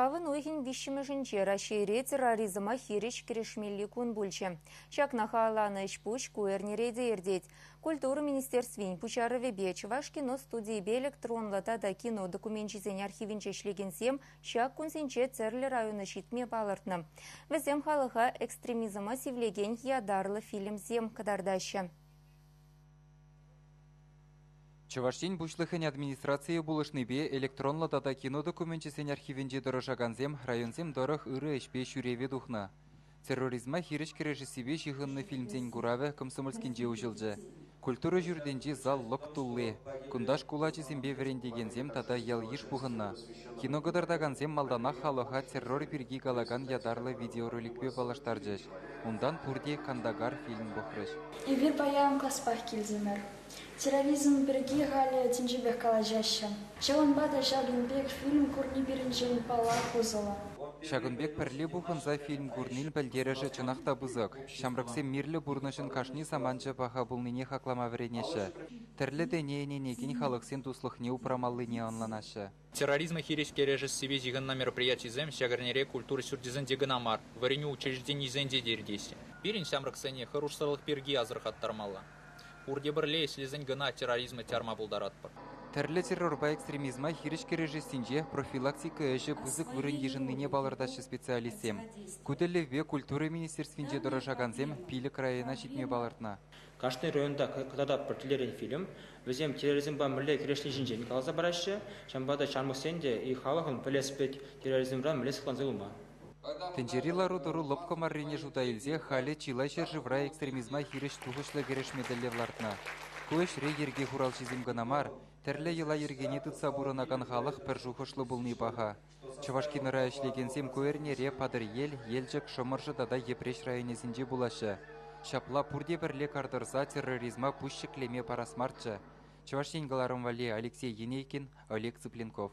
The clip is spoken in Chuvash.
Авӑн уйӑхӗн 3-мӗшӗнче Раҫҫейре терроризма хирӗҫ кӗрешмелли кун пулчӗ. Ҫакна халалланӑ ӗҫ-пуҫ ку эрнере те иртет. Культура министерствин пуҫарӑвӗпе Чӑваш кино студийӗпе электронлӑ тата кино докуменчӗсен архивӗнче ӗҫлекенсем ҫак кунсенче тӗрлӗ района ҫитме палӑртнӑ. Вӗсем халӑха экстремизма сивлекен ятарлӑ фильмсем кӑтартаҫҫӗ. Чӑваш Ен Пуҫлӑхӗн администрацийӗ пулӑшнипе электронлӑ тата кино докуменчӗсен архивӗнче тӑрӑшакансем районсем тӑрӑх ырӑ ӗҫпе ҫӳреве тухнӑ. Терроризма хирӗҫ кӗрешессипе ҫыхӑннӑ фильмсен куравӗ Комсомольскинче уҫӑлчӗ. Культура ҫуртӗнчи зал лӑк тулли. Кунта шкул ачисемпе вӗрентекенсем тата ял-йыш пухӑннӑ. Кино кӑтартакансем малтанах халӑха террор пирки калакан ятарлӑ видеороликпе паллаштарчӗҫ. Унтан пурте «Кандагар» фильм пӑхрӗҫ. Эпир паян класпах килтӗмӗр. Терроризм пирки халӗ тӗнчипех калаҫаҫҫӗ. Ҫавӑнпа та ҫакӑн пек фильм курни пирӗншӗн, паллах, усӑллӑ. Ҫакӑн пек пӗрле пухӑнса фильм курнин пӗлтерӗшӗ чӑнах та пысӑк. Ҫамрӑксем мирлӗ пурнӑҫӑн кашни саманчӗ паха пулнине хаклама вӗренеҫҫӗ. Тӗрлӗ тӗне ӗненекен халӑхсен туслӑхне упрамаллине ӑнланаҫҫӗ. Терроризма хирӗҫ кӗрешессипе ҫыхӑннӑ мероприятисем ҫак эрнере культура ҫурчӗсенче кӑна мар, вӗренӳ учрежденийӗсенче те иртеҫҫӗ. Пирӗн ҫамрӑксене хӑрушсӑрлӑх пирки асӑрхаттармалла. Пурте пӗрле ӗҫлесен кӑна терроризма чарма пултаратпӑр. Тӗрлӗ террорпа экстремизма хирӗҫ кӗрешессинче профилактика ӗҫӗ пысӑк вырӑн йышӑннине палӑртаҫҫӗ специалистсем. Ку тӗллевпе культура министерствинче тӑрӑшакансем 5 района ҫитме палӑртнӑ. Кашни районта кӑтартатпӑр тӗрлӗрен фильм. Вӗсем терроризмпа мӗнле кӗрешни ҫинчен каласа параҫҫӗ. Ҫавӑнпа та ҫамрӑксен те и халӑхӑн пӗлес пек терроризмран мӗнле сыхланса юлма. Тӗнчери лару-тӑру лӑпкӑ маррине шута илсе халӗ чылай ҫӗршывра экстремизма хирӗҫ тухӑҫлӑ кӗрешме тӗллев лартнӑ. Ку ӗҫре йӗрке хуралҫисем кӑна мар, тӗрлӗ йӑла-йӗркене тытса пурӑнакан халӑх пӗр шухӑшлӑ пулни паха. Чӑвашкинора ӗҫлекенсем ку эрнере Патӑрьел, Елчӗк, Шӑмӑршӑ тата Йӗпреҫ районӗсенче пулаҫҫӗ. Ҫапла пурте пӗрле кар тӑрса терроризма пуҫ ҫӗклеме парас марччӗ. Чӑваш Ен кӑларӑм валли Алексей Енейкин, Олег Цыпленков.